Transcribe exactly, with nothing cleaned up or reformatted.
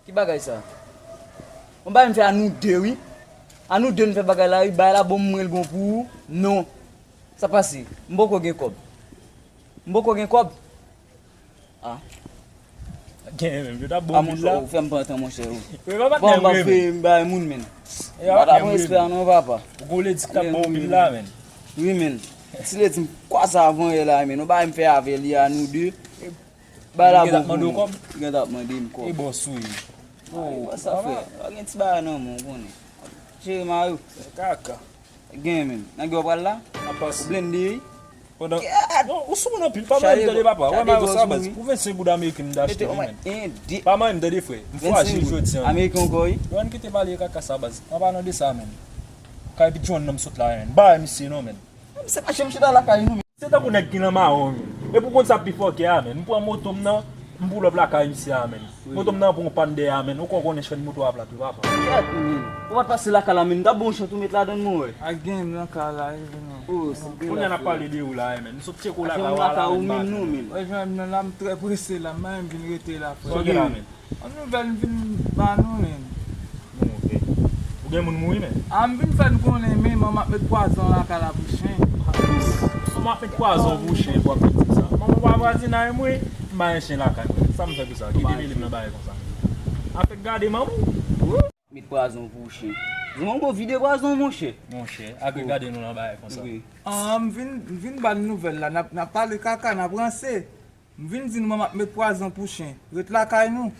Ki bagay sa? Yon bagay m fè a nou de, wi. A nou de n fè bagay la, wi. Bagay la bon, m rele bon pou ou. Non. Sa pase? M poko gen kòb. M poko gen kòb. Ah. Gen menm, yo t ap bon pil la. Ou fè m pran tan, monchè, wi. Bon, m ap fè m bay moun, men. M pa ta pran respè a non, papa. Ou gon ledi k t ap bon pil la, men. Wi, men. Ti ledi m kwaze avan yè la, men. Yon bagay m fè avè li a nou de. Bay la bon pou mwen. Li gentan ap mande m kòb. E bòs ou ye. Bòs sa frè. Pa gen ti bagay nan men w, ou konnen. Jere mayo. Kaka. Gen menm. Nèg yo pral la? Ou blende wi. Pandan. Non, ou sou moun anpil. Pa manyen m tande papa. Wè mayo sa baz. Pou vennsenk goud ameriken m t achte li menm. Pa manyen m tande frè. M fwajil jodi an. Ameriken ankò wi. Yo ann kite pale kaka sa baz. An palan de sa menm. Kay pi jwenn nan m sot la menm. Bay misye non menm. Se pa chen m chita lakay nou men. Se tankou nèg ki nan mawon menm. Epi w konn sa pi fòkè a menm. M pran moto m nan, m pull up lakay misye a menm. Moto m nan pran yon pàn dèyè a menm. Ou konn konnen chèn moto a plat wi papa. Kèt menm. Ou pa t pase lakay la menm. M t ap ba w yon chan tou met ladann mwen wè. Ak gen m nan kay la wi vini. Oh, se gen la. Kounye a n ap pale de ou la menm. M sot tcheke w lakay ou a la menm. Ou jwenn m nan la m trè prese la. M pa menm vin rete la frè. Sa w gen la menm? Yon nouvèl m vin ba nou menm. Bon, ok. Ou gen moun mouri menm? A m vin fè n konnen men manman ap met pwazon lakay la pou chen. Manman ap met pwazon pou chen epi w ap vin di m sa. Manman pa vwazinay mwen, m pa gen chen lakay mwen. Sa m fè pou sa? Ki demele m nan bagay konsa? Afèk gade manman w. Met pwazon pou chen. Di manman w vide pwazon monchè. Monchè, ak gade nou nan bagay konsa. Wi. An m vin, m vin ba n nouvèl la, n ap, n ap pale kaka, n ap ranse. M vin di nou manman ap met pwazon pou chen. Ret lakay nou.